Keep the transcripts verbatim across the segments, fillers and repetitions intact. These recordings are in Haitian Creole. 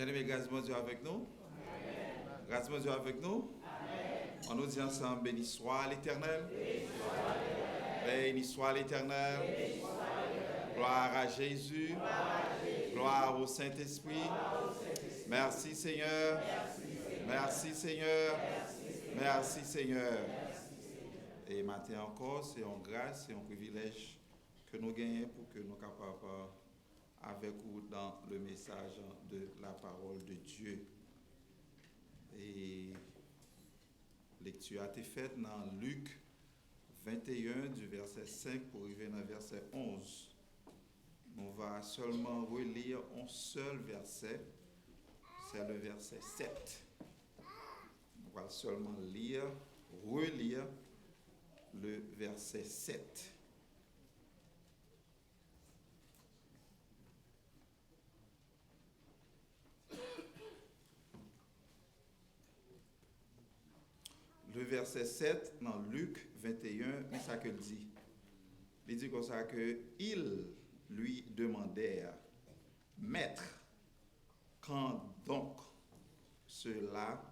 Byeneme, gras Bondye avèk nou. Gras Bondye avèk nou. Ann nou di ansanm, Béni soit l'Éternel. Béni soit l'Éternel. Gloire à Jésus. Gloire au Saint-Esprit. Merci Seigneur. Merci Seigneur. Merci Seigneur. E maten ankò, se yon gras, se yon privilèj ke nou genyen pou ke nou kapab avèk ou dans le message de la parole de Dieu. E lekti a te fèt nan Lik venteyen, di vèsè senk pou rive nan vèsè onz. Nou va sèlman relire yon sèl vèsè, c'est le verset sept. Nou va sèlman lire, relire le verset sept. Le verset sept nan Lik venteyen, men sa ke l di. Li di konsa ke ils lui demandèrent, Maître, quand donc cela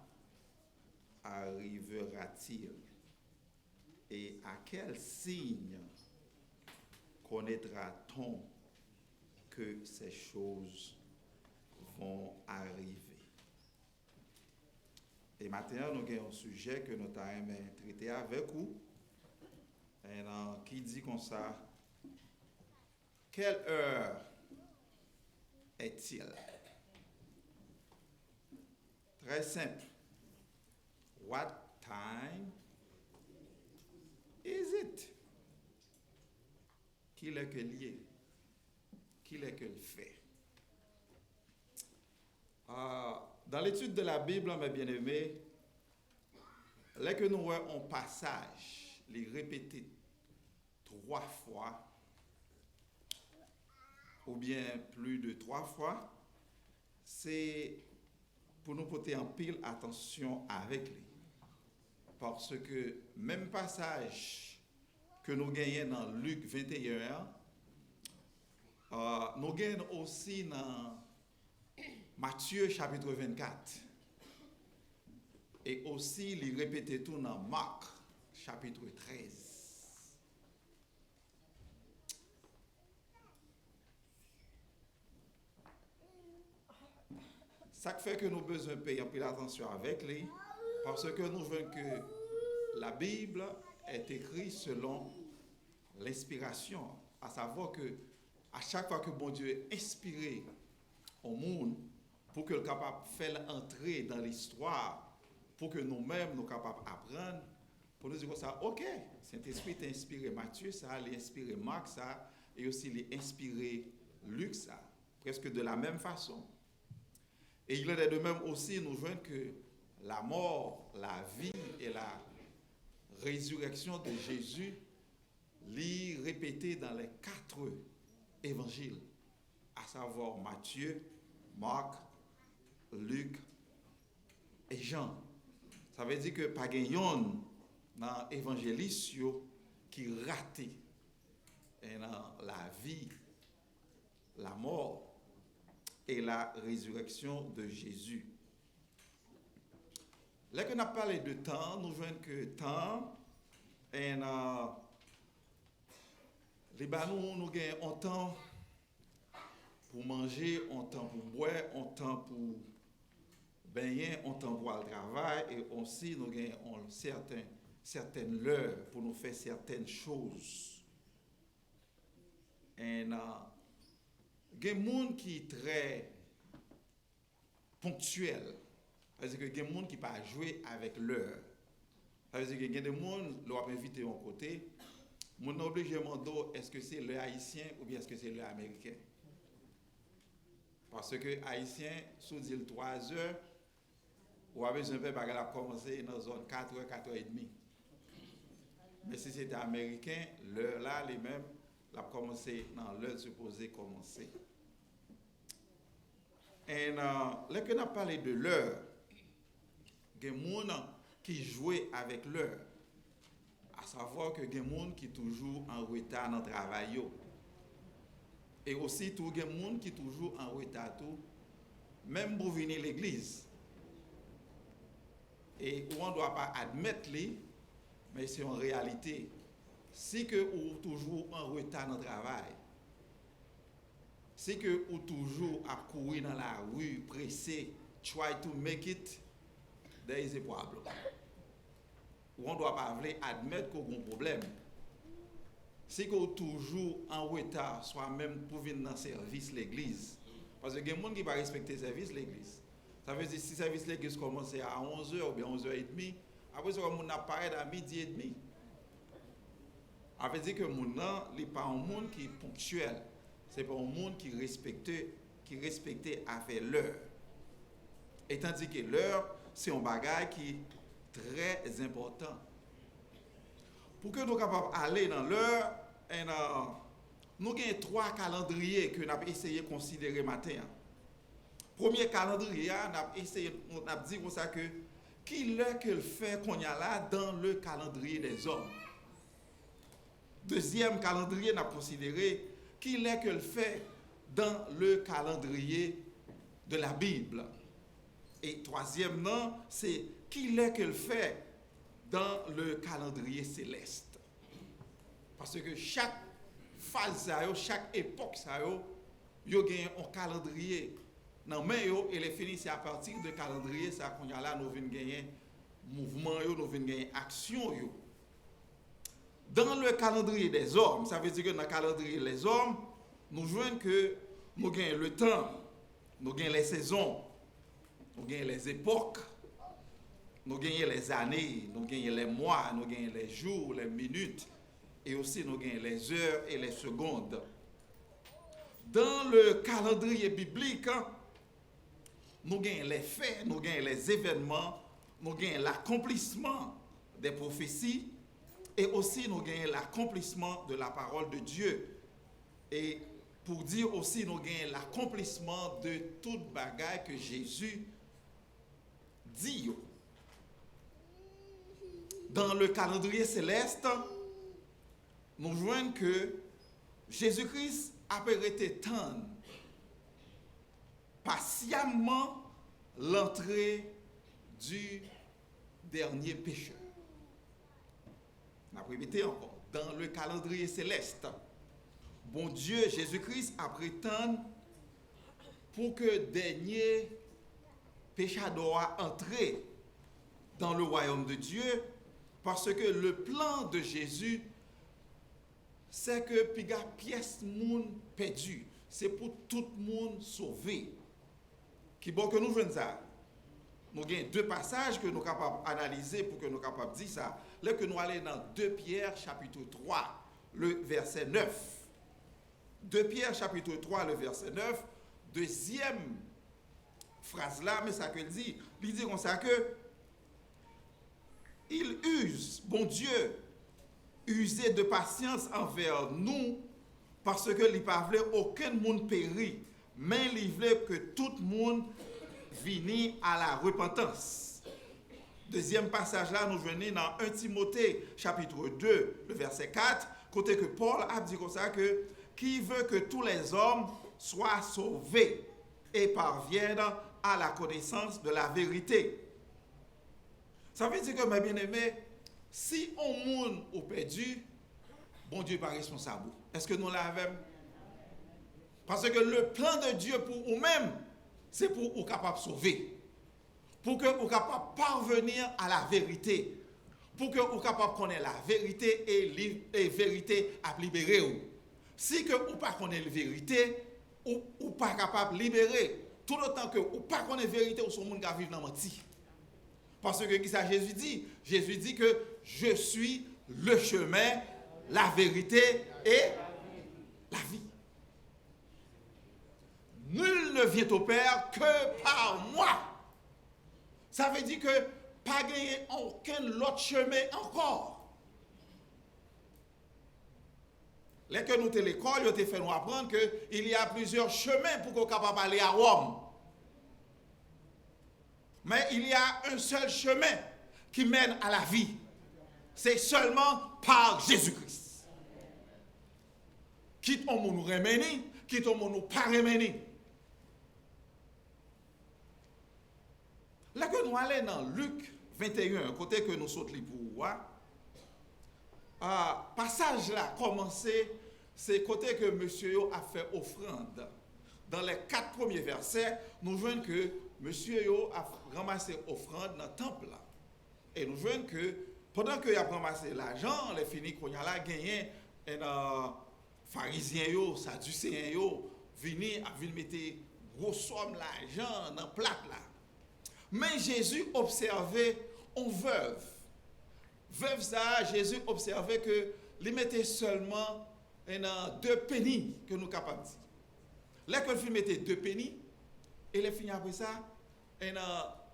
arrivera-t-il? Et à quel signe connaîtra-t-on que ces choses vont arriver? E maten an, nou gen yon sijè ke nou ta renmen trete avèk ou, e nan, ki di konsa, Quelle heure est-il? Très simple. What time is it? Kilè ke l ye? Kilè ke l fè? Ah, dans l'étude de la Bible, mes bien-aimés, lè ke nou wè yon pasaj, li repete twa fwa, oubyen plis de twa fwa, se pou nou pote anpil atansyon avèk li. Paske menm pasaj ke nou genyen nan Lik venteyen an, ah, nou genyen l osi nan Matye chapit vennkat. E osi, li repete tou nan Mak chapit trèz. Sa k fè ke nou bezwen peye anpil atansyon avèk li, paske nou jwenn ke la Bible est écrite selon l'inspiration, à savoir que à chaque fois que Bondye enspire yon moun pou ke l kapab fè l antre nan listwa, pou ke nou menm nou kapab aprann, pou nou di konsa, oke, Sentespri te enspire Matye sa, li enspire Mak sa, e osi li enspire Lik sa, presque de la même façon. Et il en est de même aussi, nou jwenn ke la mort, la vie et la résurrection de Jésus, li repete dans les quatre évangiles, à savoir Matthieu, Marc, Luc et Jean. Sa vle di ke pa gen yonn nan evanjelis yo ki rate, e, nan la vie, la mort et la résurrection de Jésus. Lè ke n ap pale de tan, nou jwenn ke tan, e, li ba nou, nou gen yon tan pou manje, yon tan pou bwè, yon tan pou benyen, yon tan pou al travay, e osi nou gen yon sèten, sètèn lè pou nou fè sètèn choz. And, uh, gen moun ki trè ponktyèl. Sa vle di ke gen moun ki pa jwe avèk lè. Sa vle di ke gen de moun, lè w ap envite yon kote, moun nan oblije mande w, èske se lè ayisyen oubyen èske se lè ameriken? Paske ayisyen, si w di l twa zè, ou pa bezwen pè, bagay la ap kòmanse nan zòn kat è, kat è edmi. Men si se te ameriken, lè la, li menm, l ap kòmanse nan lè l sipoze kòmanse. And, uh, lè ke n ap pale de lè, gen moun ki jwe avèk lè. A savwa ke gen moun ki toujou an reta nan travay yo. E osi tou, gen moun ki toujou an reta tou Menm pou vini legliz. E ou an dwa pa admèt li, men se yon reyalite. Si ke ou toujou an reta nan travay, si ke ou toujou ap kouri nan lari, prese, try to make it, there is a problem. Ou an dwa pa vle admèt ke w gen yon pwoblèm. Si ke w toujou an reta, swa menm pou vin nan sèvis legliz. Paske gen moun ki pa respekte sèvis legliz. Sa vle di, si sèvis legliz kòmanse a onzè oubyen onzè edmi, apre sa, moun nan ap parèt a midi edmi. Sa vle di ke moun nan, li pa yon moun ki ponktyèl. Se pa yon moun ki respekte, ki respekte afè lè. E tandike lè, se yon bagay ki trè enpòtan. Pou ke nou kapab ale nan lè, en, uh, nou gen twa kalandriye ke n ap eseye konsidere maten an. Premye kalandriye a, n ap eseye, n ap di konsa ke, ki lè ke l fè kounye a la dans le calendrier des hommes? Dezyèm kalandriye n ap konsidere, ki lè ke l fè dans le calendrier de la Bible? E twazyèm nan, se ki lè ke l fè dans le calendrier céleste? Paske chak faz sa yo, chak epòk sa yo, yo gen yon kalandriye nan men yo, e lè fini, se apati de kalandriye sa kounye a la nou vin genyen mouvman yo, nou vin genyen aksyon yo. Dans le calendrier des hommes, sa vle di ke nan kalandriye lèzòm, nou jwenn ke nou gen le temps, nou gen les saisons, nou gen les époques, nou gen les années, nou gen les mois, nou gen les jours, les minutes, e osi nou gen les heures et les secondes. Dans le calendrier biblique, nou gen les faits, nou gen les événements, nou gen l'accomplissement des prophéties, e osi nou gen l'accomplissement de la parole de Dieu. E pou di osi nou gen l'accomplissement de tout bagay ke Jezi di yo. Dans le calendrier céleste, nou jwenn ke Jezi Kris ap rete tann pasyamman l'entrée du dernier pécheur. N ap repete ankò, dans le calendrier céleste, Bondye, Jezi Kris ap ret tann pou ke dènye pechadò a antre dans le royaume de Dieu, paske le plan de Jésus, c'est que piga pyès moun pèdi, se pou tout moun sove. Kibò ke nou jwenn sa? Nou gen de pasaj ke nou kapab analize pou ke nou kapab di sa. Lè ke nou ale nan de Pyè, chapit twa, le vèsè nèf. De Pyè, chapit twa, le vèsè nèf, dezyèm fraz la, men sa ke l di. Li di konsa ke, il use, Bondye, use de pasyans anvè nou, paske li pa vle okenn moun peri, men li vle ke tout moun vini a la repantans. Dezyèm pasaj la, nou jwenn li nan en Timote, chapit de, le vèsè kat, kote ke Pòl ap di konsa ke, qui veut que tous les hommes soient sauvés et parviennent à la connaissance de la vérité. Sa vle di ke, mes bien-aimés, si on moun ou pèdi, Bondye pa responsab ou. Èske nou la avè m? Paske le plan de Dieu pou ou menm, se pou ou kapab sove. Pou ke ou kapab parvenir à la vérité. Pou ke ou kapab konnen la verite e, li, e verite ap libere ou. Si ke ou pa konnen verite, ou, ou pa kapab libere. Toutotan ke ou pa konnen verite, ou se yon moun k ap viv nan manti. Paske kisa Jezi di? Jezi di ke, je suis le chemin, la vérité et la vie. Nul ne vient au Père que par moi. Sa vle di ke pa genyen okenn lòt chemen ankò. Lè ke nou te lekòl, yo te fè nou aprann ke il y a plusieurs chemins pou ke w kapab ale a Wòm. Mais il y a un seul chemin qui mène à la vie. C'est seulement par Jésus-Christ. Kit on moun ou renmen li, kit on moun ou pa renmen li. Nou ale nan Lik venteyen, kote ke nou sot li pou ou a. A, pasaj la kòmanse, se kote ke mesye yo ap fè ofrann. Dan lè kat premye vèsè, nou jwenn ke mesye yo ap ranmase ofrann nan tanp la. E nou jwenn ke pandan ke y ap ranmase lajan, lè fini kounye a la genyen, en, Farizyen yo, Sadiseyen yo vini, ap vin mete gwo sòm lajan nan plat la. Men Jezi obsève yon vèv. Vèv sa a, Jezi obsève ke li mete sèlman, en, de peni, ke nou kapab di. Lè ke l fin mete de peni, e lè fini apre sa, en,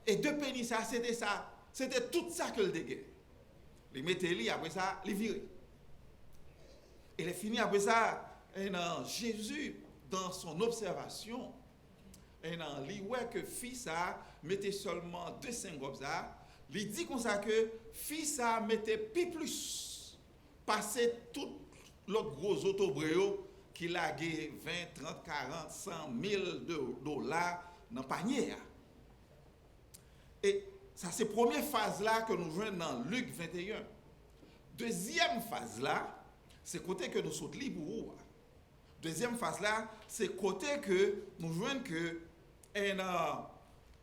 e de peni sa, se te sa, se te tout sa ke l te gen. Li mete li, apre sa, li vire. E lè fini apre sa, en, Jezi, dans son observation, en, li wè ke fi sa a mete sèlman de sengòb sa a, li di konsa ke fi sa a mete pi plis pase tout lòt gwo zotobre yo ki lage ven, trant, karant, san, mil de dola nan panye a. E sa se premye faz la ke nou jwenn nan Lik venteyen. Dezyèm faz la, se kote ke nou sot li pou ou a. Dezyèm faz la, se kote ke nou jwenn ke, en,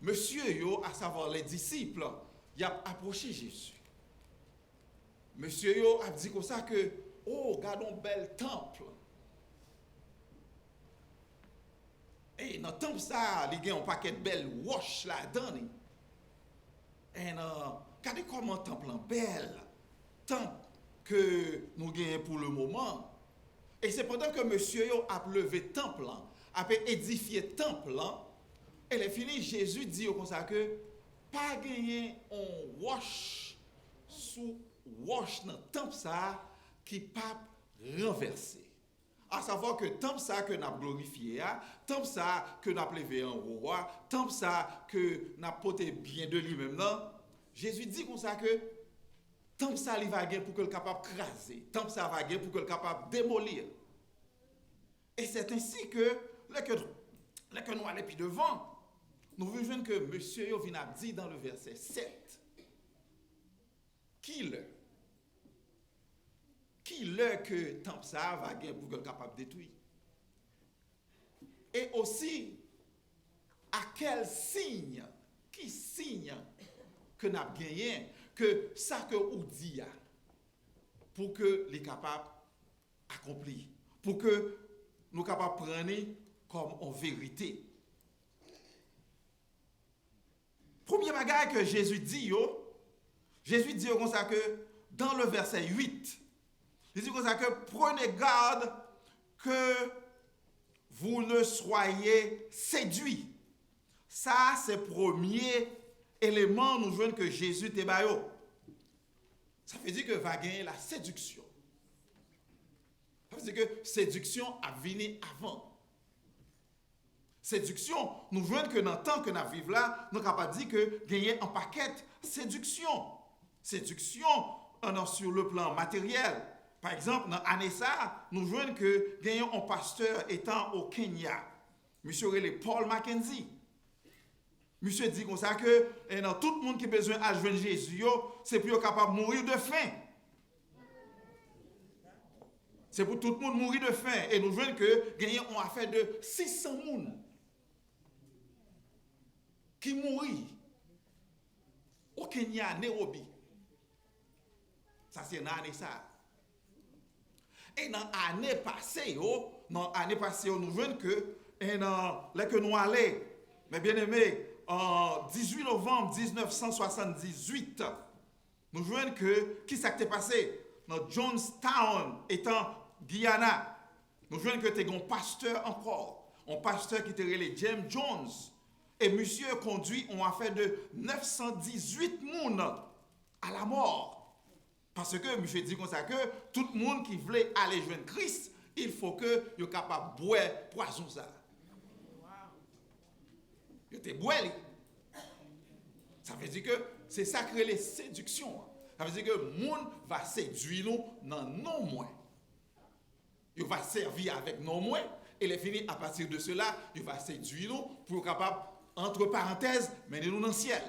mesye yo, asavwa les disciples, y ap apwoche Jezi. Mesye yo ap di konsa ke, o, gade yon bèl tanp. E nan tanp sa a, li gen yon pakèt bèl wòch ladan li. E nan, gade kòman tanp lan bèl, tanp ke nou genyen pou le moman. E se pandan ke mesye yo ap leve tanp lan, ap edifye tanp lan, e lè fini, Jezi di yo konsa ke pa genyen yon wòch sou wòch nan tanp sa a ki p ap ranvèse. Asavwa ke tanp sa ke n ap glorifye a, tanp sa ke n ap leve anwo a, tanp sa ke n ap pote byen de li menm nan, Jezi di konsa ke tanp sa li va gen pou ke l kapab kraze, tanp sa va gen pou ke l kapab demoli. E c'est ainsi que, lè ke, lè ke nou ale pi devan, nou vin jwenn ke mesye yo vin ap di dans le verset sept, ki lè? Ki lè ke tanp sa a va gen pou ke l kapab detwi? E osi, a kèl siy, ki siy ke n ap genyen ke sa ke ou di a, pou ke li kapab akonpli, pou ke nou kapab pran li kòm yon verite? Premye bagay ke Jezi di yo, Jezi di yo konsa ke, dans le verset huit, li di konsa ke, prenez garde que vous ne soyez séduits. Sa se premye eleman nou jwenn ke Jezi te ba yo. Sa vle di ke va genyen la séduction. Sa vle di ke séduction ap vini avan. Séduction, nou jwenn ke nan tan ke n ap viv la, nou kapab di ke genyen yon pakèt séduction. Séduction, an, sur le plan matériel. Pa egzanp, nan ane sa a, nou jwenn ke genyen yon pastè etan o Kenya. Misye rele Paul Mackenzie. Misye di konsa ke, e nan tout moun ki bezwen al jwenn Jezi yo, se pou yo kapab mouri de fen. Se pou tout moun mouri de fen. E nou jwenn ke genyen yon afè de sis san moun ki mouri o Kenya, Nairobi. Sa se nan ane sa a. E nan ane pase yo, nan ane pase yo, nou jwenn ke, e nan, lè ke nou ale, mes bien-aimés, an dizuit novanm diznèf san swasanndizwit, nou jwenn ke, ki sa k te pase? Nan Jonestown, etan Guyana, nou jwenn ke te gen yon pastè ankò, yon pastè ki te rele James Jones, e misye kondui yon afè de nèf san dizuit moun à la mort. Paske misye di konsa ke tout moun ki vle ale jwenn Kris, il faut que yo kapab bwè pwazon sa. Yo te bwè li. Sa vle di ke se sa k rele séduction an. Sa vle di ke moun va sedui nou nan non mwen. Yo va sèvi avèk non mwen, e lè fini, à partir de cela, yo va sedui nou pou yo kapab, entre parenthèses, mennen nou nan syèl.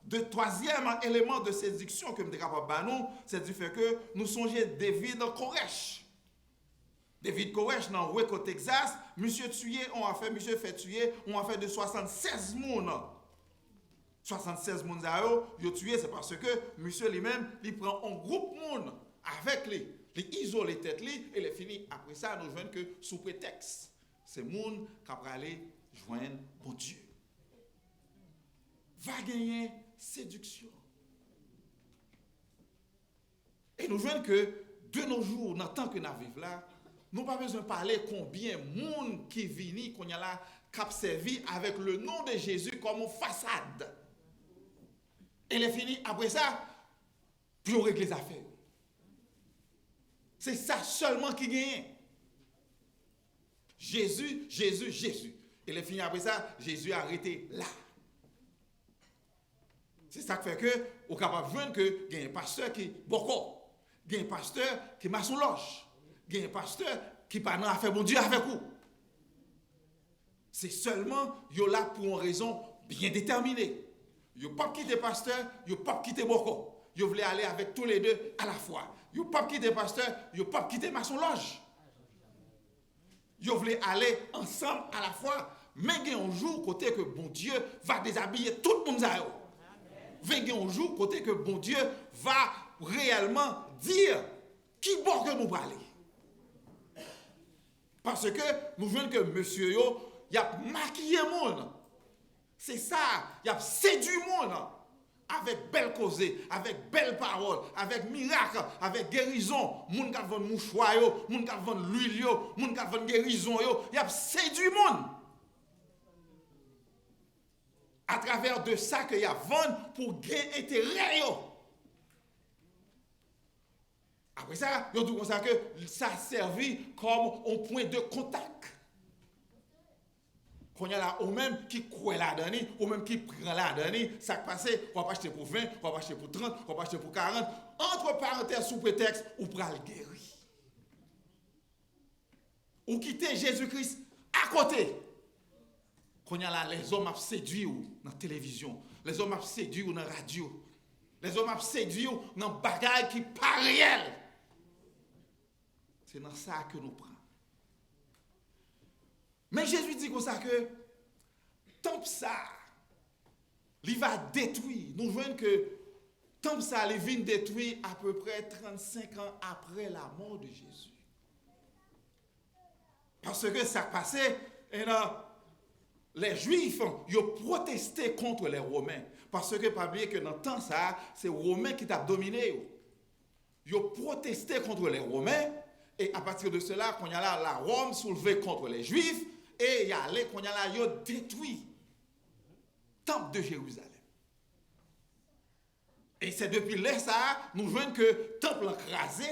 de twazyèm eleman de sediksyon ke m te kapab ba nou, se di fè ke nou sonje David Koresh. David Koresh nan Waco, Texas, misye tiye on afè, misye fè tiye on afè de swasannsèz moun. Swasannsèz moun sa yo, yo tiye, se paske misye li menm, li pran on gwoup moun avèk li, li izole tèt li, e lè fini, apre sa, nou jwenn ke sou pretèks, se moun k ap prale jwenn Bondye. Va genyen sediksyon. E nou jwenn ke, de nos jours, nan tan ke n ap viv la, nou pa bezwen pale konbyen moun ki vini kounye a la, k ap sèvi avèk le non de Jezi kòm yon fasad. E lè fini, apre sa, pou yo regle zafè yo. Se sa sèlman ki genyen. Jezi, Jezi, Jezi. E lè fini apre sa, Jezi a rete la. Se sa k fè ke ou kapab jwenn ke genyen pastè ki bòkò, genyen pastè ki masonlòj, genyen pastè ki pa nan afè Bondye avèk ou. Se sèlman yo la pou yon rezon byen detèmine. Yo p ap kite pastè, yo p ap kite bòkò. Yo vle ale avèk toulede alafwa. Yo p ap kite pastè, yo p ap kite masonlòj. Yo vle ale ansanm alafwa. Men gen yon jou kote ke Bondye va dezabiye tout moun sa yo. Men gen yon jou kote ke Bondye va reyèlman di ki bò ke nou prale. Paske nou jwenn ke mesye yo, y ap makiye moun. Se sa, y ap sedui moun avèk bèl koze, avèk bèl pawòl, avèk mirak, avèk gerizon. Moun k ap vann mouchwa yo, moun k ap vann lwil yo, moun k ap vann gerizon yo, y ap sedui moun atravè de sa ke y ap vann pou gen enterè yo. Apre sa, yo di w konsa ke sa sèvi kòm on pwen de kontak. Kounye a la, ou menm ki kwè ladan li, ou menm ki pran ladan li, sa k pase, w ap achte pou ven, w ap achte pou trant, w ap achte pou karant, antre parantèz, sou pretèks ou pral geri. Ou kite Jezi Kris akote. Kounye a la, lèzòm ap sedui w nan televizyon. Lèzòm ap sedui w nan radyo. Lèzòm ap sedui w nan bagay ki pa reyèl. Se nan sa ke nou pran. Men Jezi di konsa ke tanp sa a, li va detwi. Nou jwenn ke tanp sa a, li vin detwi apeprè trannsenk an apre lamò de Jezi. Paske sa k pase, e nan, lè Jwif, yo pwoteste kont lè Women. Paske pa bliye ke nan tan sa a, se Women ki t ap domine yo. Yo pwoteste kont lè Women, e apati de sela, kounye a la, la Rome souleve kont lè Jwif, e y ale, kounye a la, yo detwi tanp de Jerizalèm. E se depi lè sa a, nou jwenn ke tanp lan kraze,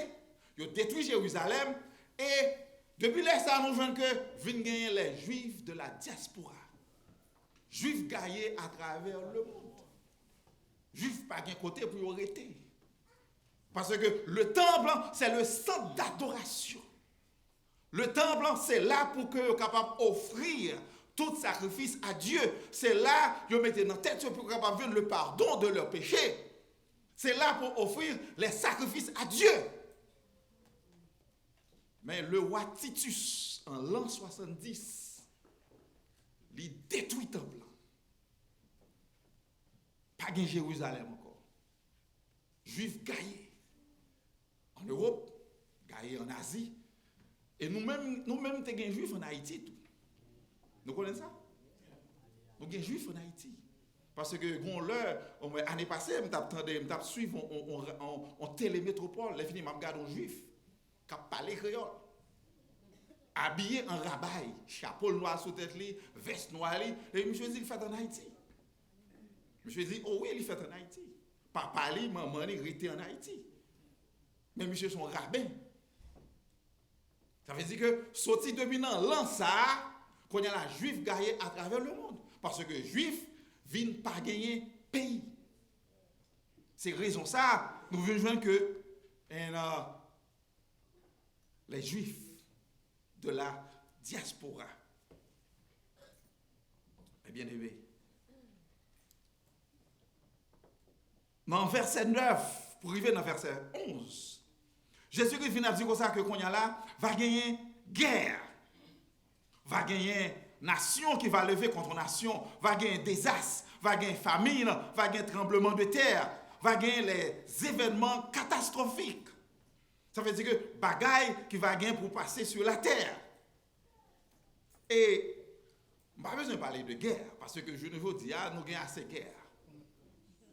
yo detwi Jerizalèm, e depi lè sa a, nou jwenn ke vin genyen les Juifs de la diaspora. Jwif gaye atravè lemonn. Jwif pa gen kote pou yo rete. Paske le temple, c'est le centre d'adoration. Le temple, se la pou ke yo kapab ofri tout sakrifis a Dye. Se la yo mete nan tèt yo pou yo kapab jwenn le pardon de leurs péchés. Se la pou ofri les sacrifices à Dieu. Men le wa Titus, an lan swasanndis, li detwi tanp lan. Pa gen Jerizalèm ankò. Jwif gaye an Ewòp, gaye an Azi. E nou menm, nou menm te gen Jwif an Ayiti tou. Nou konnen sa? Nou gen Jwif an Ayiti. Paske gon lè, omwen ane pase, m t ap tande, m t ap swiv on, on, on, on, on tele Metropole, lè fini m ap gade on Jwif k ap pale kreyòl. Abiye an rabay, chapo l nwa sou tèt li, vès nwa li, epi misye di l fèt an Ayiti. Misye di, o wi, li fèt an Ayiti. Papa li, manman li rete an Ayiti. Men misye se yon raben. Sa vle di ke soti depi nan lan sa a, kounye a la, Jwif gaye atravè lemonn. Paske Jwif vin pa genyen peyi. Se rezon sa a, nou vin jwenn ke, and, uh, les Juifs de la diaspora. Mes bien-aimés, Nan vèsè nèf pou rive nan vèsè onz, Jezikri vin ap di konsa ke kounye a la, va genyen gè. Va genyen nasyon ki va leve kont yon nasyon, va genyen dezas, va genyen famin, va genyen tranbleman de tè, va genyen les événements catastrophiques. Sa vle di ke bagay ki va gen pou pase sou latè. E m pa bezwen pale de gè, paske jounen jodi a, nou gen ase gè.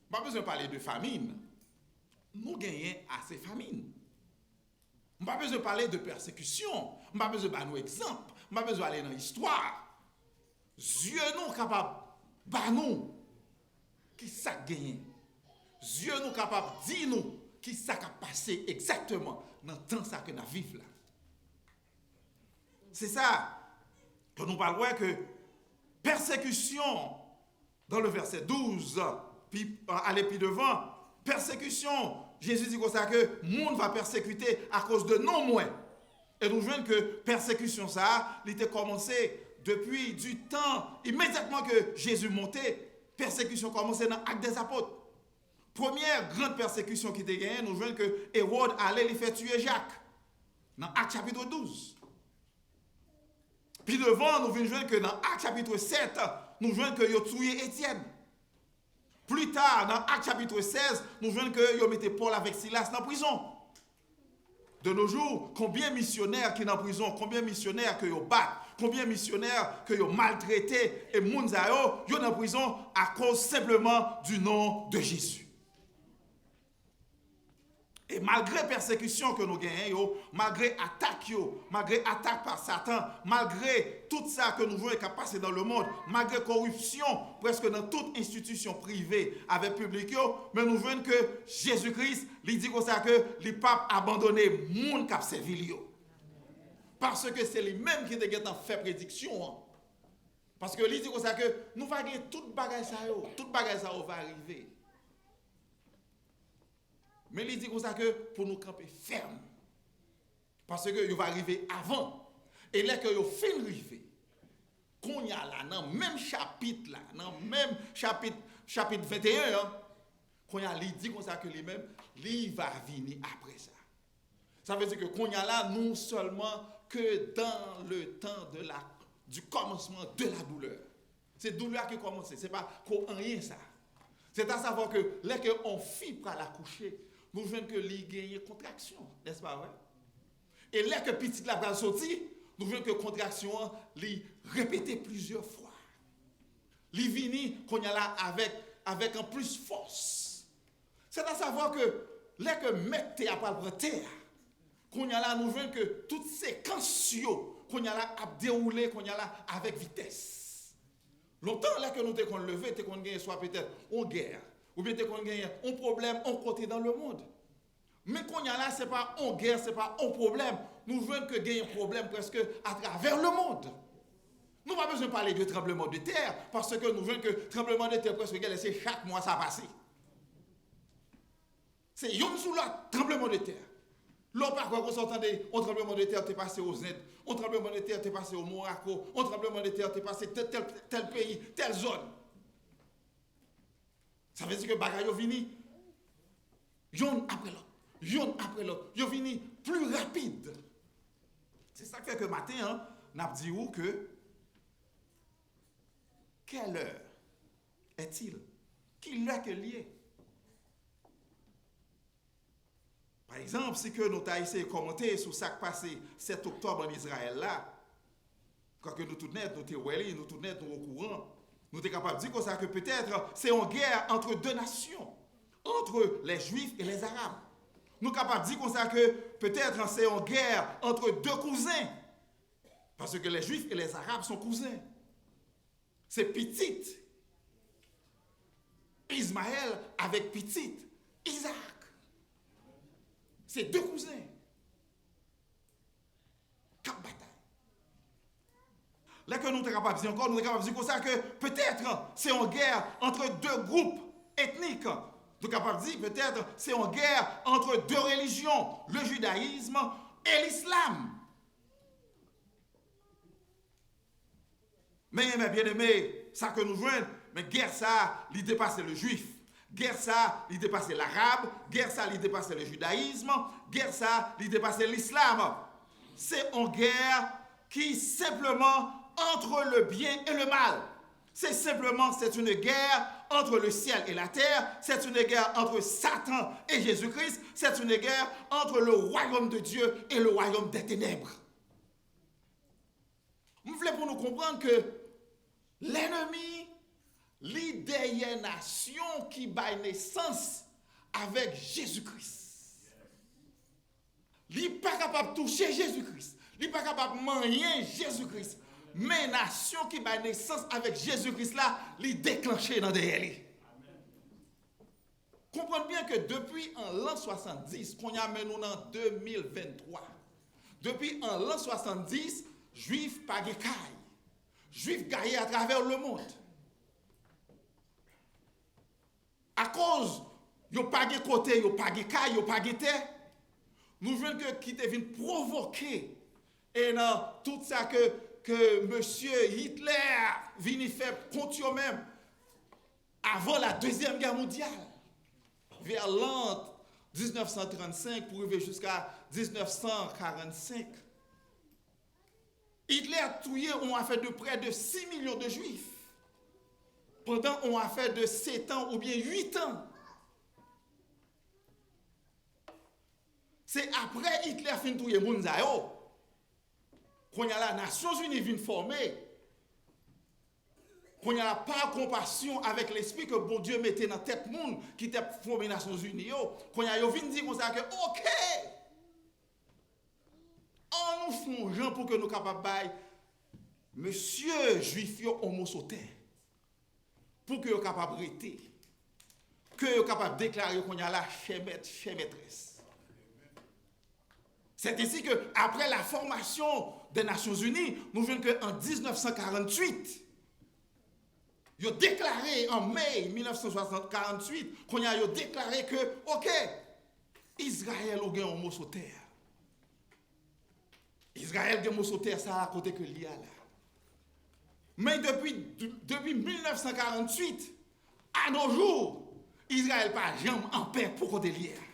M pa bezwen pale de famin. Nou genyen ase famin. M pa bezwen pale de pèsekisyon. M pa bezwen ba nou egzanp. M pa bezwen ale nan istwa. Zye nou kapab ba nou ki sa k genyen. Zye nou kapab di nou ki sa k ap pase egzakteman nan tan sa ke n ap viv la. Se sa ke nou pral wè ke pèsekisyon, dans le verset douze, pi, ale pi devan, pèsekisyon, Jezi di konsa ke moun va pèsekite akoz de non mwen. E nou jwenn ke pèsekisyon sa a, li te kòmanse depi du tan, imedyatman ke Jezi monte, pèsekisyon kòmanse nan Actes des Apôtres. Premyè gran pèsekisyon ki te genyen, nou jwenn ke Ewòd ale, li fè tiye Jak nan Actes chapitre douze. Pi devan, nou vin jwenn ke nan Actes chapitre sept, nou jwenn ke yo touye Etyèn. Pli ta, nan Actes chapitre seize, nou jwenn ke yo mete Pòl avèk Silas nan prizon. De nos jours, konbyen misyonè ki nan prizon, konbyen misyonè ke yo bat, konbyen misyonè ke yo maltrete, e moun sa yo, yo nan prizon akoz senpleman du nom de Jésus. E malgre pèsekisyon ke nou genyen yo, malgre atak yo, malgre atak pa Satan, malgre tout sa ke nou jwenn k ap pase dans le monde, malgre koripsyon prèske nan tout enstitisyon prive avèk piblik yo, men nou jwenn ke Jezi Kris, li di konsa ke li p ap abandone moun k ap sèvi li yo. Paske se li menm ki te gentan fè prediksyon an. Paske li di konsa ke nou va gen tout bagay sa yo, tout bagay sa yo va rive. Men li di konsa ke pou nou kanpe fèm. Paske yo va rive avan. E lè ke yo fin rive, kounye a la, nan menm chapit la, nan menm chapit, chapit venteyen an, kounye a li di konsa ke li menm, li va vini apre sa. Sa vle di ke kounye a la, nou sèlman ke dans le temps de la, du commencement de la douleur. Se doulè a ki kòmanse, se pa ko anyen sa. C'est à savoir que lè ke on fi pral akouche, nou jwenn ke li genyen kontraksyon, n'est-ce pas vrai? E lè ke pitit la pral soti, nou jwenn ke kontraksyon an, li repete plizyè fwa. Li vini, kounye a la, avèk, avèk an plis fòs. C'est à savoir que lè ke mèt tè a pral pran tè a, kounye a la, nou jwenn ke tout sekans yo, kounye a la, ap dewoule, kounye a la, avèk vitès. Lontan, lè ke nou te konn leve, te konn genyen swa petèt on gè, oubyen te konn genyen on pwoblèm on kote dans le monde. Men kounye a la, se pa on gè, se pa on pwoblèm. Nou jwenn ke genyen pwoblèm prèske atravè le monde. Nou pa bezwen pale de tranbleman de tè, paske nou jwenn ke tranbleman de tè prèske genlè se chak mwa sa pase. Se youn sou lòt, tranbleman de tè. Lè w pa kwè konsa, w tande, on tranbleman de tè te pase o Zend, on tranbleman de tè te pase o Morako, on tranbleman de tè te pase tèl, tèl, tèl peyi, tèl zòn. Sa vle di ke bagay yo vini youn apre lòt, youn apre lòt. Yo vini pli rapid. Se sa k fè ke maten an, n ap di ou ke, quelle heure est-il? Ki lè ke l ye? Pa egzanp, si ke nou ta eseye kòmante sou sa k pase sèt oktòb ann Izrayèl la, kwake nou tout nèt, nou te wè li, nou tout nèt, nou okouran, nou te kapab di konsa ke petèt se yon gè entre deux nations, entre les Juifs et les Arabes. Nou kapab di konsa ke petèt se yon gè entre deux cousins, paske les Juifs et les Arabes sont cousins. Se pitit Izmayèl avèk pitit Izaak. Se de kouzen k ap batay. Lè ke nou te kapab di ankò, nou te kapab di konsa ke petèt se yon gè entre deux groupes ethniques. Nou kapab di petèt se yon gè entre deux religions, le judaïsme et l'islam. Men, men byeneme, sa ke nou jwenn, men gè sa a, li depase le jwif. Gè sa, li depase larab, gè sa, li depase le jidayizm, gè sa, li depase lislam. Se yon gè ki senpleman entre le bien et le mal. C'est simplement, c'est une guerre entre le ciel et la terre, c'est une guerre entre Satan et Jésus-Christ, c'est une guerre entre le royaume de Dieu et le royaume des ténèbres. M vle pou nou konprann ke lènmi, li dèyè nasyon ki bay nesans avèk Jezi Kris. Li pa kapab touche Jezi Kris. Li pa kapab manyen Jezi Kris. Men nasyon ki bay nesans avèk Jezi Kris la, li deklanche nan dèyè li. Konprann byen ke depi an lan swasanndis, kounye a men nou nan de mil venntwa. Depi an lan swasanndis, Jwif pa gen kay. Jwif gaye atravè lemonn. Akoz yo pa gen kote, yo pa gen kay, yo pa gen tè, nou jwenn ke ki te vin pwovoke e nan tout sa ke, ke mesye Hitler vini fè kont yo menm avan la Dezyèm Gè Mondyal, vè lan diznèf san trannsenk pou rive jiska diznèf san karannsenk. Hitler touye yon afè de prè de sis milyon de Jwif pandan yon afè de sèt an oubyen uit an. Se apre Hitler fin touye moun sa yo, kounye a la Nasyonzini vin fòme. Kounye a la, pa konpasyon, avèk lespri ke Bondye mete nan tèt moun ki te fòme Nasyonzini yo, kounye a yo vin di konsa ke, oke, ann nou fè yon jan pou ke nou kapab bay mesye Jwif yo yon moso tè, pou ke yo kapab rete, ke yo kapab deklare kounye a la chè mèt, chè mètrès. C'est ainsi que, après la formation des Nations Unies, nou jwenn ke an diznèf san karanntuit, yo deklare an me mil nèf san swasann, karanntuit, kounye a yo deklare ke, oke, Izrayèl ou gen yon moso tè. Izrayèl gen moso tè sa a kote ke li a la. Men depi, depi mil nèf san karanntuit, a nos jours, Izrayèl pa janm anpè pou kote li ye a.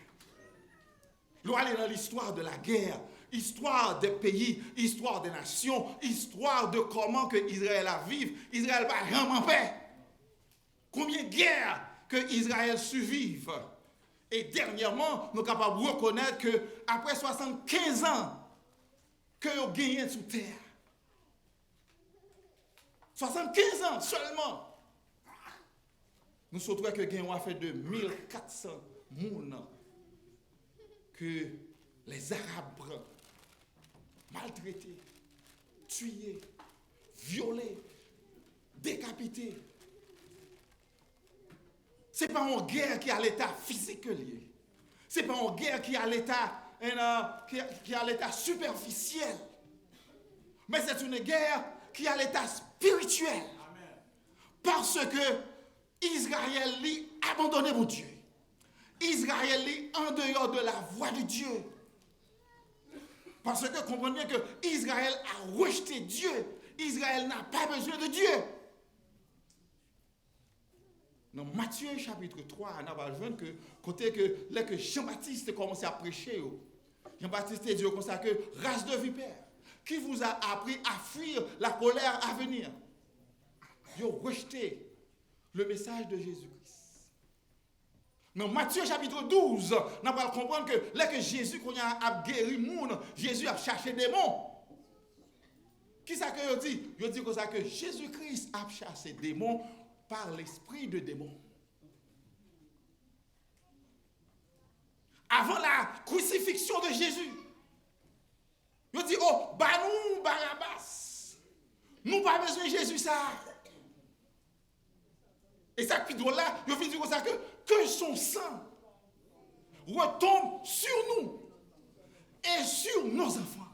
Lè w ale nan l'histoire de la guerre, histoire des pays, histoire des nations, histoire de kòman ke Izrayèl ap viv, Izrayèl pa janm anpè. Konbyen gè ke Izrayèl siviv? E dènyèman, nou kapab rekonèt ke apre swasannkenz an ke yo genyen sou tè a, swasannkenz an sèlman, nou sot wè ke gen yon afè de mil katsan moun ke lèzarab pran, maltrete, tiye, vyole, dekapite. Se pa yon gè ki a leta fizik ke l ye. Se pa yon gè ki a leta, en, ki, ki a leta sipèfisyèl. Men se yon gè ki a leta espirityèl. Paske Izrayèl li abandone Bondye. Izrayèl li en dehors de la voie de Dieu. Paske konprann byen ke Izrayèl a rejte Dye. Izrayèl n'a pas besoin de Dieu. Nan Matye chapit twa, n a pral jwenn ke kote ke lè ke Jan Batis te kòmanse ap preche yo, Jan Batis te di yo konsa ke, race de vipères, qui vous a appris à fuir la colère à venir? Yo rejte le message de Jésus-Christ. Nan Matye chapit douz, n a pral konprann ke lè ke Jezi kounye a ap geri moun, Jezi ap chache demon. Kisa ke yo di? Yo di konsa ke Jezi Kris ap chache demon par l'esprit de démon. Avant la crucifixion de Jésus, yo di, oh, ba nou Barabas. Nou pa bezwen Jezi sa a. E sa k pi dwòl la, yo vin di konsa ke, que son sang retombe sur nous et sur nos enfants.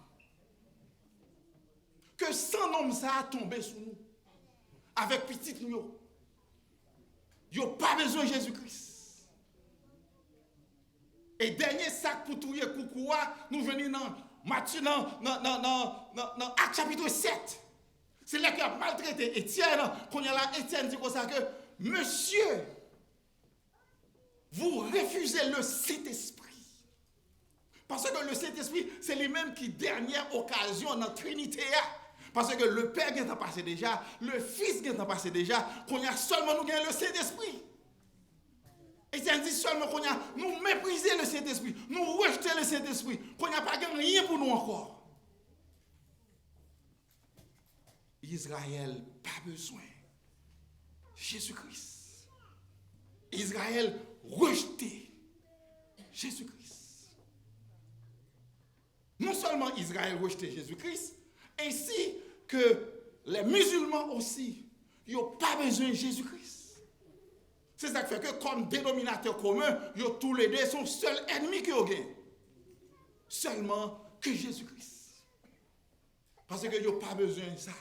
Ke san nonm sa a tonbe sou nou avèk pitit nou yo. Yo pa bezwen Jezi Kris. E dènye sa k pou touye koukou a, nou jwenn li nan Matye, nan, nan, nan, nan, nan, nan Ak chapit sèt. Se lè ke y ap maltrete Etyèn, kounye a la, Etyèn di konsa ke, mesye, Vous refusez le Saint-Esprit. Paske le Saint-Esprit, se li menm ki dènyè okazyon nan Trinite a. Paske le Pè gentan pase deja, le Fils gentan pase deja, kounye a sèlman nou gen le Saint-Esprit. Etyen di sèlman kounye a, nou meprize le Saint-Esprit, nou rejte le Saint-Esprit. Kounye a pa gen anyen pou nou ankò. Izrayèl pa bezwen Jezi Kris. Izrayèl rejte Jezi Kris. Non sèlman Izrayèl rejte Jezi Kris, ainsi que les musulmans aussi, yo pa bezwen Jezi Kris. Se sa k fè ke kòm denominatè komen, yo toulede se yon sèl ènmi ke yo gen. Sèlman ke Jezi Kris. Paske yo pa bezwen sa.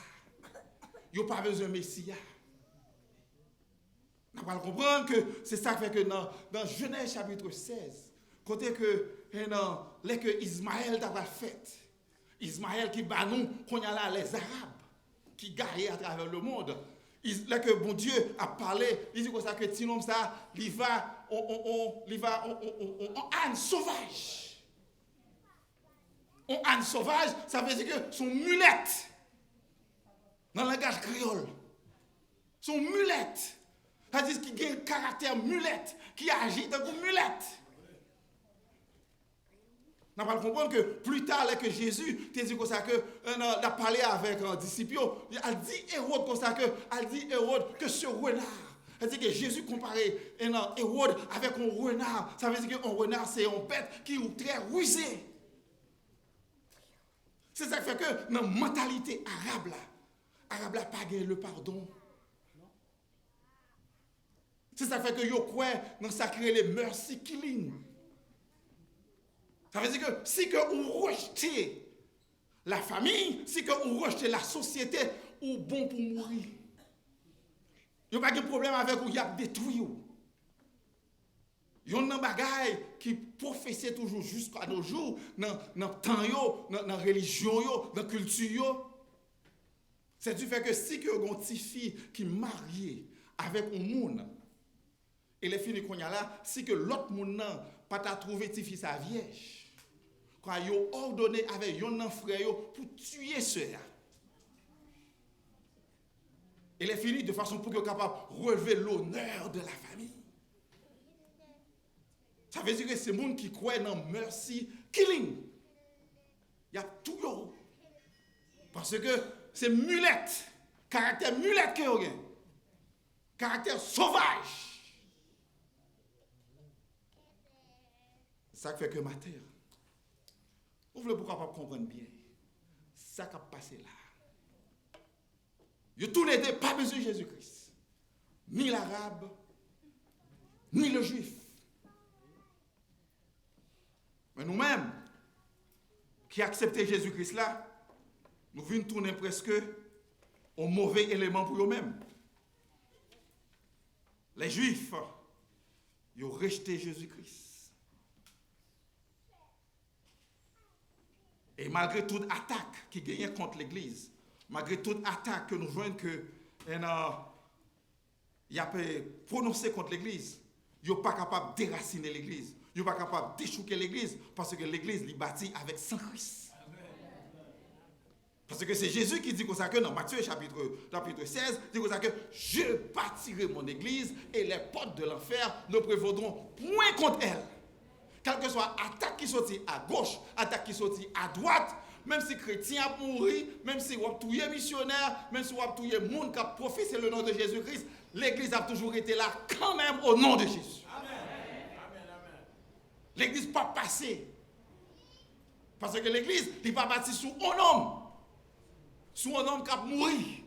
Yo pa bezwen Mesi a. N a pral konprann ke se sa k fè ke nan, nan Jenèz chapit sèz, kote ke, e nan, lè ke Izmayèl ta pral fèt, Izmayèl ki ba nou kounye a la les Arabes ki gaye atravè le monde. Iz-, lè ke Bondye ap pale, li di konsa ke ti nonm sa, li va, on, on, on, li va, on, on, on, on, on âne sauvage. On âne sauvage, sa vle di ke se yon milèt. Nan langaj kreyòl, se yon milèt. Sa vle di ki gen karaktè milèt, ki aji tankou milèt. N a pral konprann ke pli ta, lè ke Jezi te di konsa ke, e, nan, l ap pale avèk, e, disip yo, l di Ewòd konsa ke, al di Ewòd ke ce renard. Sa vle di ke Jezi konpare, e, nan, Ewòd avèk yon rena. Sa vle di ke yon rena se yon bèt ki trè rize. Se sa k fè ke nan mantalite Arab la, Arab la pa gen le pardon. Se sa k fè ke yo kwè nan sa ki rele mercy killing. Sa vle di ke si ke ou rejte la famille, si ke ou rejte la société, ou bon pou mouri. Yo pa gen pwoblèm avèk ou, y ap detwi w. Yonn nan bagay ki pwofese toujou jiska nos jours, nan, nan tan yo, nan, nan relijyon yo, nan kilti yo, se di fè ke si ke yo gen yon tifi ki marye avèk yon moun, e lè fini kounye a la, si ke lòt moun nan pa ta twouve tifi sa vyèj, kwa yo òdone avèk yonn nan frè yo pou tiye sè a. E lè fini, de fason pou ke yo kapab releve l'honneur de la famille. Sa vle di ke se moun ki kwè nan mercy killing. Y ap touye w. Paske se milèt, karaktè milèt ke yo gen. Karaktè sovaj. Sa k fè ke maten an, nou vle pou kapab konprann byen sa k ap pase la. Yo toulede pa bezwen Jezi Kris. Ni larab, ni le jwif. Men nou menm, ki aksepte Jezi Kris la, nou vin tounen prèske yon move eleman pou yo menm. Lè jwif, yo rejte Jezi Kris. E malgre tout atak ki genyen kont legliz, malgre tout atak ke nou jwenn ke, e nan, y ap, e, pwononse kont legliz, yo pa kapab derasinen legliz, yo pa kapab dechouke legliz, paske legliz li bati avèk san Kris. Paske se Jezi ki di konsa ke nan Matye chapit, chapit sèz, di konsa ke, je bâtirai mon église et les portes de l'enfer ne prévaudront point contre elle. Kèlkeswa atak ki soti agoch, atak ki soti adwat, menm si kretyen ap mouri, menm si w ap touye misyonè, menm si w ap touye moun k ap pwofese le non de Jezi Kris, legliz ap toujou rete la kanmenm o non de Jezi. Legliz p ap pase. Paske legliz, li pa bati sou on nonm. Sou on nonm k ap mouri.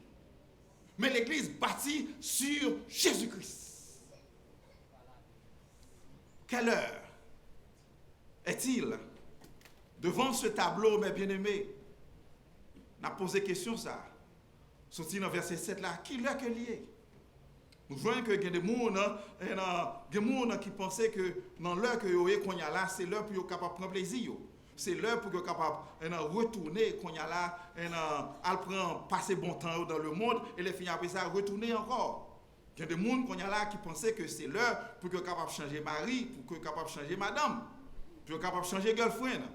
Men legliz bati sur Jezi Kris. Quelle heure est-il? Devant ce tableau, mes bien-aimés, n ap poze kesyon sa. Soti nan vèsè sèt la, ki lè ke l ye? Nou jwenn ke gen de moun, e nan, gen moun ki panse ke nan lè ke yo ye kounye a la, se lè pou yo kapab pran plezi yo. Se lè pou yo kapab, e nan, retounen kounye a la, e nan, al pran, pase bon tan yo dans le monde, e lè fini apre sa, retounen ankò. Gen de moun kounye a la ki panse ke se lè pou ke yo kapab chanje mari, pou ke yo kapab chanje madanm, pou yo kapab chanje girlfriend.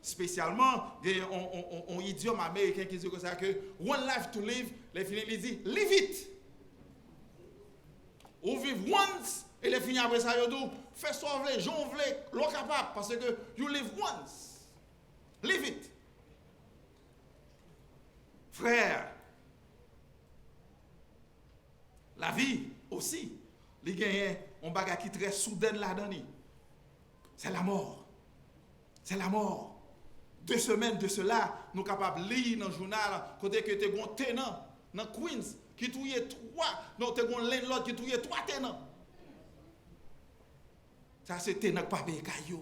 Espesyalman, gen yon, yon, yon, yon idyòm ameriken ki di konsa ke "one life to live", lè fini li di "live it". Ou viv once, e lè fini apre sa, yo di w fè sa w vle, jan w vle, lè w kapab, paske you live once. Live it. Frè, lavi osi, li genyen yon bagay ki trè soudèn ladan li. C'est la mort. C'est la mort. De semèn de sela, nou kapab li nan jounal kote ke te gon tenan nan Queens ki touye twa, non, te gon landlord ki touye twa tenan. Sa se tenan k pa peye kay yo.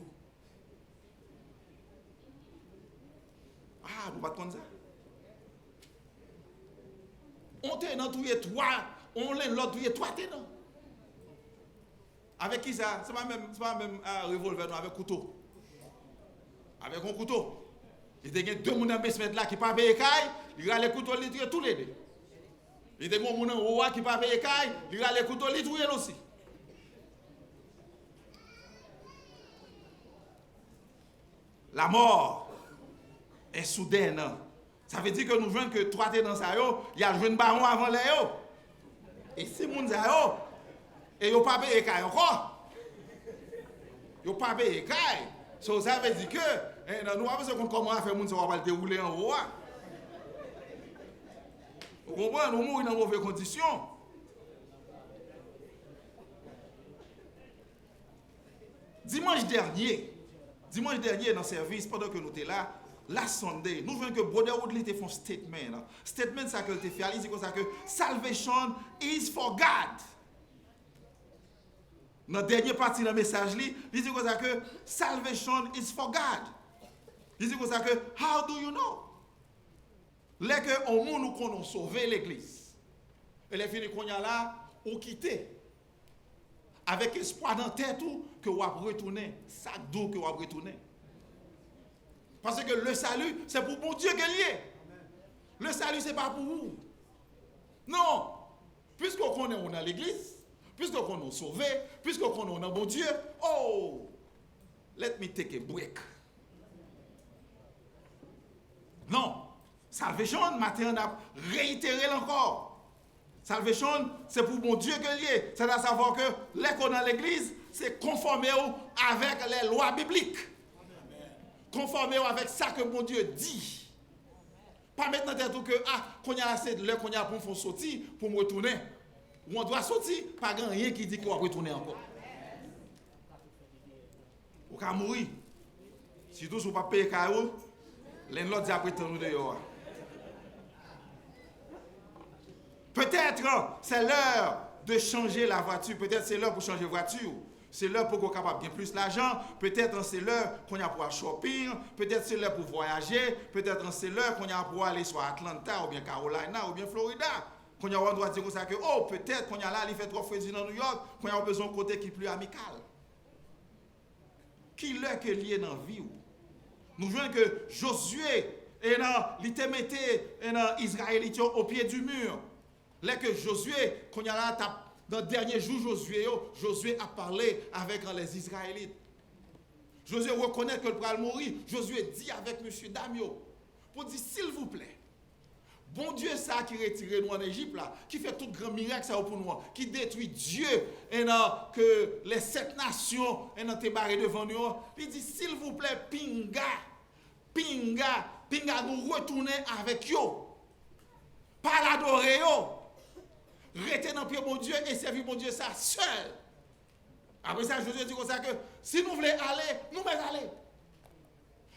Ah, nou pa t konn sa? On tenan touye twa, on landlord touye twa tenan. Avèk ki sa? Se pa menm, se pa menm ah, revolvè non, avèk kouto. Avèk yon kouto. Li te gen de moun nan basement la ki pa peye kay, li rale kouto l, li touye toulede. Li te gen yon moun anwo a ki pa peye kay, li rale kouto l, li touye l osi. La mort est soudaine. Sa vle di ke nou jwenn ke twa tenan sa yo, y al jwenn bawon avan lè yo. E si moun sa yo, e yo pa peye kay ankò, yo pa peye kay, so sa vle di ke eh, nou pa bezwen konn kòman afè moun sa yo pral dewoule anwo a. Ou konprann? Ou mouri nan move kondisyon. Dimanch dènye, dimanch dènye nan sèvis, pandan ke nou te la, last Sunday, nou jwenn ke Brother Woodley te fè yon statement. Statement sa ke l te fè a, li di konsa ke "Salvation is for God." Nan dènye pati nan mesaj li, li di konsa ke "Salvation is for God." Li di konsa ke "How do you know?" Lè ke yon moun ou konnen w sove legliz, e lè fini kounye a la, ou kite avèk espwa nan tèt ou ke w ap retounen, sa k di w ke w ap retounen? Paske le salut, c'est pour Bondye ke l ye. Le salut, se pa pou ou. Non. Piske w konnen w nan legliz, piske w konnen w sove, piske w konnen w nan Bondye, oh, let me take a break. Non. Salvation, maten an, n ap reitere l ankò. Salvation, se pou Bondye ke l ye. Sètasavwa ke lè ke w nan legliz, se konfòme w avèk lè lwa biblik. Konfòme w avèk sa ke Bondye di. Pa met nan tèt ou ke, ah, kounye a se lè kounye a pou m fè yon soti, pou m retounen. Ou andwa soti, pa gen anyen ki di ke w ap retounen ankò. Ou ka mouri. Sitou si w p ap peye kay ou, landlord di ap ret tann ou deyò a. Peut-être c'est l'heure de changer la voiture. Petèt se lè pou chanje vwati w. Se lè pou ke w kapab gen plis lajan. Petèt se lè kounye a pou w al shopping. Petèt se lè pou w vwayaje. Petèt se lè kounye a pou w ale swa Atlanta oubyen Carolina oubyen Florida. Kounye a w andwa di konsa ke, oh, petèt kounye a la li fè twòp fredi nan New York. Kounye a w bezwen yon kote ki pli amikal. Ki lè ke l ye nan vi w? Nou jwenn ke Jozye, e nan, li te mete, e nan, Izrayelit yo o pye di mi. Lè ke Jozye, kounye a la, t ap, nan dènye jou Jozye yo, Jozye ap pale avèk, e, lèzizrayelit. Jozye rekonèt ke l pral mouri. Jozye di avèk mesyedam yo, pou di, silvouplè, Bondye sa a ki retire nou ann Ejip la, ki fè tout gran mirak sa yo pou nou an, ki detwi dye, e nan, ke lè sèt nasyon, e nan, te bare devan nou an, li di, silvouplè, pinga, pinga, pinga nou retounen avèk yo. Pa al adore yo. Rete nan pye Bondye e sèvi Bondye sa sèl. Apre sa, Jozye di konsa ke, si nou vle ale, nou mèt ale.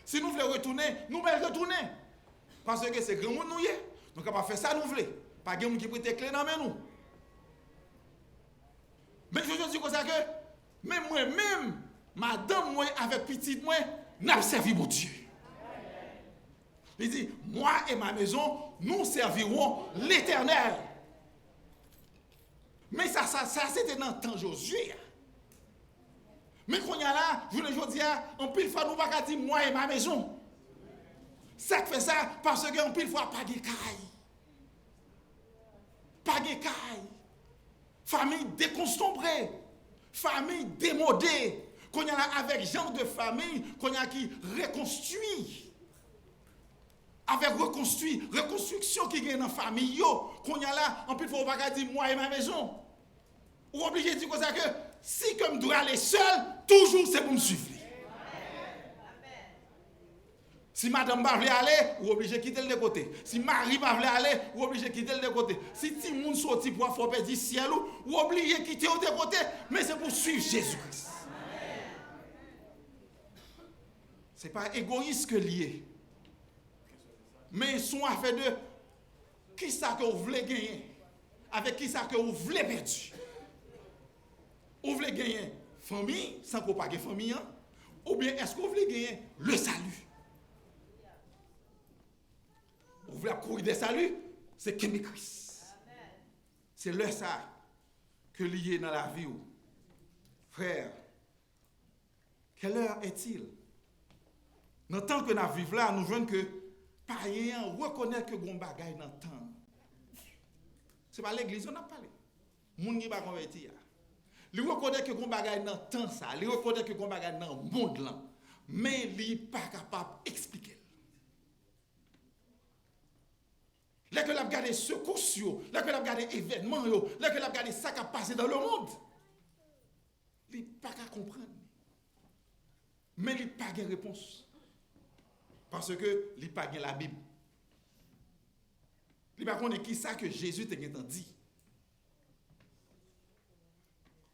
Si nou vle retounen, nou mèt retounen. Paske se granmoun nou ye. Nou kapab fè sa nou vle. Pa gen moun ki prete kle nan men nou. Men Jozye di konsa ke, men mwen menm, madanm mwen avèk pitit mwen, n ap sèvi Bondye. Li di, moi et ma maison, nous servirons l'Éternel. Men sa, sa, sa se te nan tan Jozye a. Men kounye a la, jounen jodi a, anpil fwa nou pa ka di, moi et ma maison. Sa k fè sa? Paske anpil fwa pa gen kay. Pa gen kay. Fanmi dekonsantre, fanmi demode. Kounye a la, avèk jan de fanmi, kounye a ki rekonstwi. Avèk rekonstwi, rekonstriksyon ki gen nan fanmi yo, kounye a la, anpil fwa ou pa ka di, moi et ma maison. Ou oblije di konsa ke si ke m dwe ale sèl, toujou se pou m swiv li. Si madanm pa vle ale, ou oblije kite l de kote. Si mari pa vle ale, ou oblije kite l de kote. Si timoun soti pou al fè w pèdi syèl ou, ou oblije kite yo de kote, men se pou w swiv Jezi Kris. Se pa egoyis ke l ye. Men se yon afè de kisa ke w vle genyen, avèk kisa ke w vle pèdi. Ou vle genyen fanmi san ke w pa gen fanmi an? Oubyen èske w vle genyen le salut? Ou vle ap kouri dèyè sali? Se kenbe Kris. Se lè sa ke li ye nan lavi w. Frè, quelle heure est-il? Nan tan ke n ap viv la, nou jwenn ke payen an rekonèt ke gon bagay nan tan. Se pa legliz yo n ap pale. Moun ki pa konvèti a. Li rekonèt ke gon bagay nan tan sa, li rekonèt ke gon bagay nan mond lan, men li pa kapab eksplike l. Lè ke l ap gade sekous yo, lè ke l ap gade evènman yo, lè ke l ap gade sa k ap pase dans le monde, li pa ka konprann. Men li pa gen repons. Paske li pa gen Labib. Li pa konnen kisa ke Jezi te gentan di.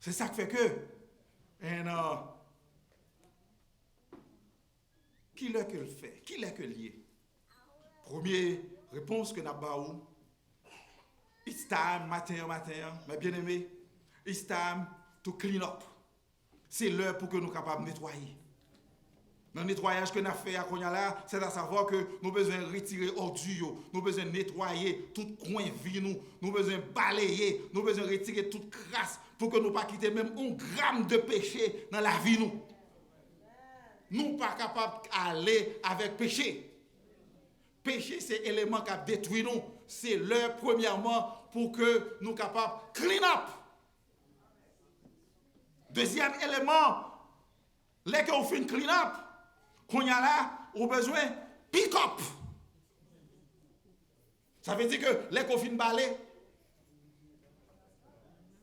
Se sa k fè ke, and, uh, ki lè ke l fè? Ki lè ke l ye? Premye repons ke n ap ba ou, it's time, maten an, maten an, mes bien-aimés, it's time to clean up. Se lè pou ke nou kapab netwaye. Nan netwayaj ke n ap fè a kounye a la, c'est à savoir que nou bezwen retire òdi yo, nou bezwen netwaye tout kwen vi nou, nou bezwen baleye, nou bezwen retire tout kras pou ke nou pa kite menm yon gram de peche nan lavi nou. Nou pa kapab ale avèk peche. Peche se eleman k ap detwi nou. Se lè, premyèman, pou ke nou kapab clean up. Dezyèm eleman, lè ke w fin clean up, kounye a la, ou bezwen pick up. Sa vle di ke lè ke w fin bale,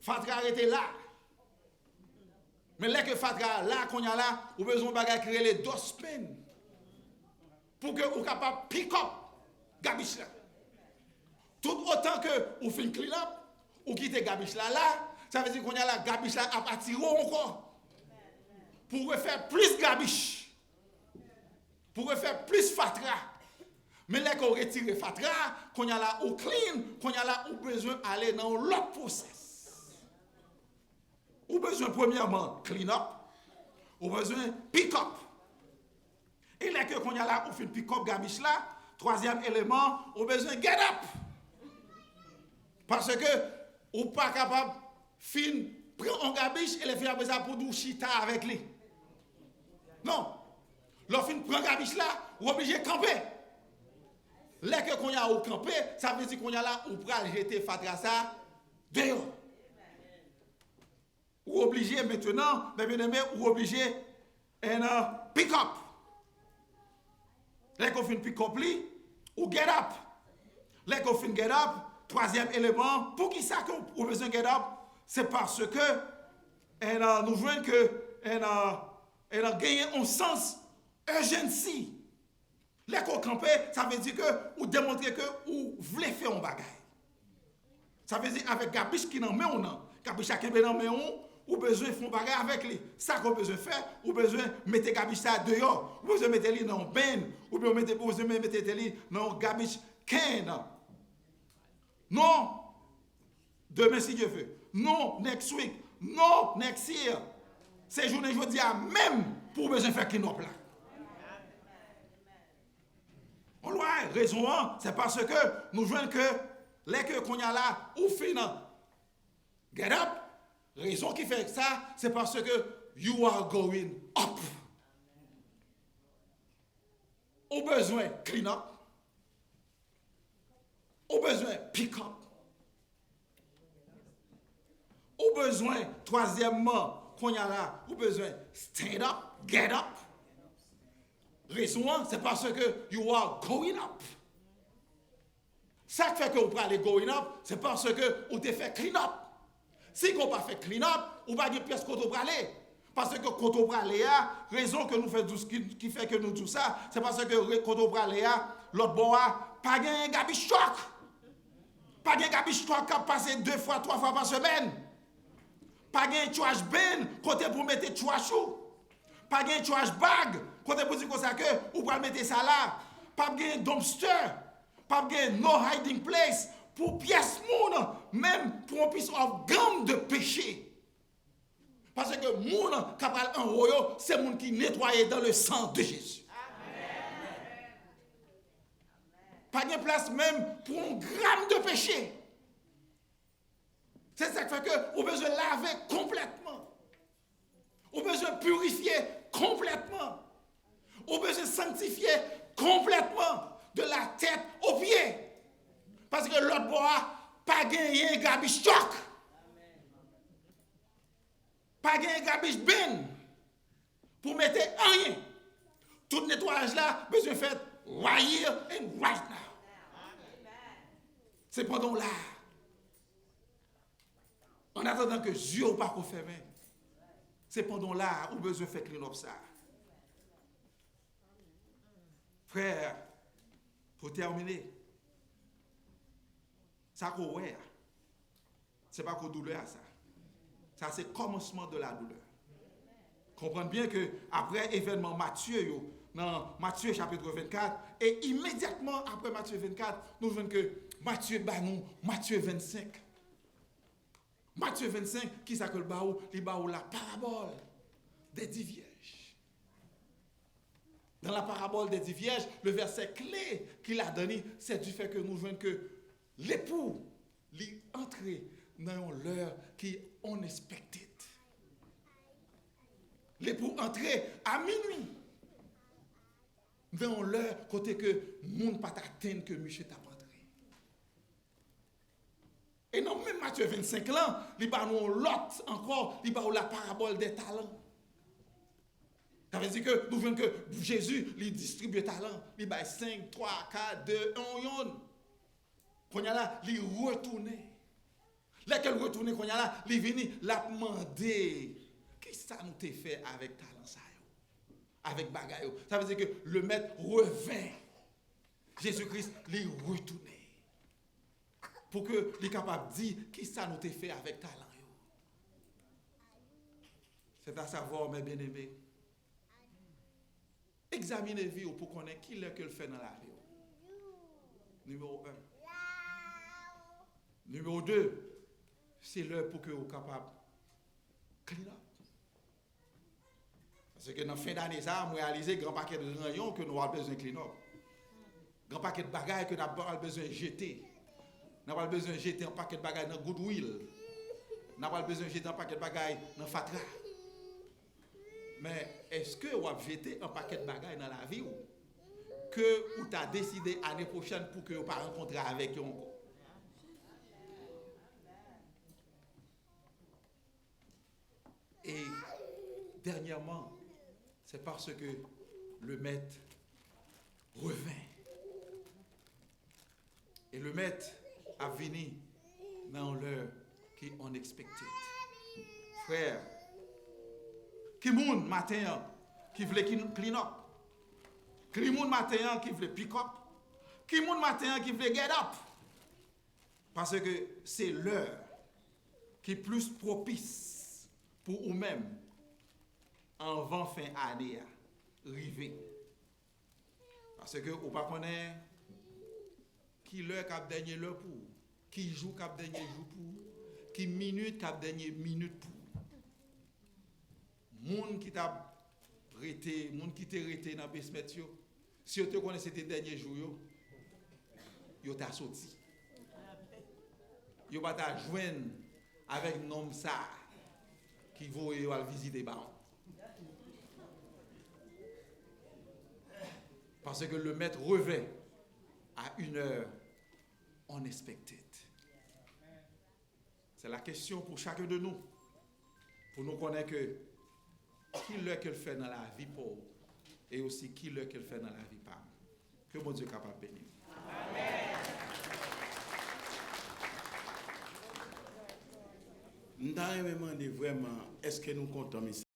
fatra rete la. Men lè ke fatra la, kounye a la, ou bezwen yon bagay ki rele dustpan. Pou ke ou kapab pick up gabich la. Tout otan ke ou fin clean up, ou kite gabich la la, sa vle di kounye a la, gabich la ap atire w ankò. Pou refè plis gabich. Pou refè plis fatra. Men lè ke w retire fatra, kounye a la ou clean, kounye a la ou bezwen ale nan yon lòt pwosès. Ou bezwen premyèman clean up, ou bezwen pick up. E lè ke kounye a la ou fin pick up gabich la, twazyèm eleman, ou bezwen get up. Paske ou pa kapab fin pran yon gabich e lè fini apre sa pou di w chita avèk li. Non. Lè w fin pran gabich la, ou oblije kanpe. Lè ke kounye a ou kanpe, sa vle di kounye a la ou pral jete fatra sa deyò. Ou oblije mentenan, mes bien-aimés, ou oblije and, uh, pick up. Lè ke w fin pick up li, ou get up. Lè ke w fin get up, twazyèm eleman, poukisa ke w bezwen get up? Se paske, and, uh, nou jwenn ke, and, uh, and, uh, genyen yon sans urgency. Lè ke w kanpe, sa vle di ke ou demontre ke ou vle fè yon bagay. Sa vle di avèk gabich ki nan men w nan, gabich la kenbe nan men w, ou bezwen fè yon bagay avèk li. Sa ke w bezwen fè, ou bezwen mete gabich sa deyò, ou bezwen mete li nan yon bin, oubyen ou mete, ou bezwen mete li nan yon gabich can. Non, demen si Dye ve. Non, next week. Non, next year. Se jounen jodi a menm pou w bezwen fè clean up la. Alright, rezon an, se paske nou jwenn ke lè ke kounye a la, ou fin get up, rezon ki fè sa, se paske you are going up. Ou bezwen clean up. Ou bezwen pick up. Ou bezwen, twazyèmman, kounye a la, ou bezwen stand up, get up. Rezon an, se paske you are going up. Sa k fè ke ou prale going up, se paske ou te fè clean up. Si ke ou pa fè clean up, ou pa gen pyès kote ou prale. Paske kote ou prale a, rezon ke nou fè di w, ki, ki fè ke nou di w sa, se paske re-, kote ou prale a, lòt bò a, pa gen garbage truck. Pa gen garbage truck k ap pase de fwa, twa fwa pa semèn. Pa gen trash bin kote pou mete trash ou. Pa gen trash bag kote pou di konsa ke ou pral mete sa la. P ap gen dumpster. P ap gen no hiding place pou pyès moun, menm pou yon piece of gramme de péché. Paske moun k ap pral anwo yo, se moun ki netwaye dans le sang de Jésus. Pa gen plas menm pou yon gram de peche. Se sa k fè ke ou bezwen lave konplètman. Ou bezwen pirifye konplètman. Ou bezwen sanktifye konplètman, de la tête aux pieds. Paske lòt bò a, pa genyen garbage truck. Pa genyen garbage bin pou mete anyen. Tout netwayaj la bezwen fèt right here and right now. Se pandan w la. An atandan ke zye w pa ko fèmen, se pandan w la ou bezwen fè clean up sa. Frè, pou tèmine, sa ke w wè a, se pa ko doulè a sa. Sa se kòmansman de la doulè. Konprann byen ke apre evènman Matye yo, nan Matye chapit vennkat, e imedyatman apre Matye vennkat, nou jwenn ke Matye ba nou Matye vennsenk. Matye vennsenk, kisa ke l ba ou? Li ba ou la parabole des dix vierges. Dans la parabole des dix vierges, le verset clé ki ladan li, c'est du fait ke nou jwenn ke lepou, li antre nan yon lè ki unexpected. Lepou antre a minui, nan yon lè kote ke moun pa t atann ke misye t ap antre. E nan menm Matye vennsenk lan, li ba nou yon lòt ankò, li ba ou la parabole des talents. Sa vle di ke nou jwenn ke Jezi, li distribye talan, li bay senk, twa, kat, de, yon, yonn. Kounye a la, li retounen. Lè ke l retounen, kounye a la, li vini, l ap mande, kisa nou te fè avèk talan sa yo? Avèk bagay yo. Sa vle di ke le maître revient. Jezi Kris, li retounen. Pou ke li kapab di, kisa nou te fè avèk talan yo? C'est à savoir, mes bien-aimés, egzamine vi w pou konnen ki lè ke l fè nan lavi w. Nimewo en. Nimewo de, se lè pou ke w kapab clean up. Paske nan fen dane sa a, mwen reyalize gen yon pakèt ranyon ke nou pral bezwen clean up. Gen yon pakèt bagay ke n ap pral bezwen jete. N ap pral bezwen jete yon pakèt bagay nan Goodwill. N ap pral bezwen jete yon pakèt bagay nan fatra. Men, èske w ap jete yon pakèt bagay nan lavi w ke ou ta deside ane pwochèn pou ke yo pa rankontre avèk yo ankò? Et dernièrement, c'est parce que le maître revient. E le maître ap vini nan yon lè ki unexpected. Frè, ki moun maten an ki vle clean up? Ki moun maten an ki vle pick up? Ki moun maten an ki vle get up? Paske se lè ki plis pwopis pou ou menm anvan fen ane a rive. Paske ou pa konnen ki lè k ap dènye lè pou ou, ki jou k ap dènye jou pou ou, ki minit k ap dènye minit pou ou. Moun ki t ap rete, moun ki te rete nan basement yo, si yo te konnen se te dènye jou yo, yo ta soti. Yo pa ta jwenn avèk nonm sa a ki voye yo al vizite bawon. Parce que le maître revient à une heure unexpected. C'est la question pour chacun de nous, pou nou konnen ke ki lè ke l fè nan lavi pa w, e osi ki lè ke l fè nan lavi pa m. Ke Bondye kapab beni w. M ta renmen mande vrèman, èske nou kontan mesaj?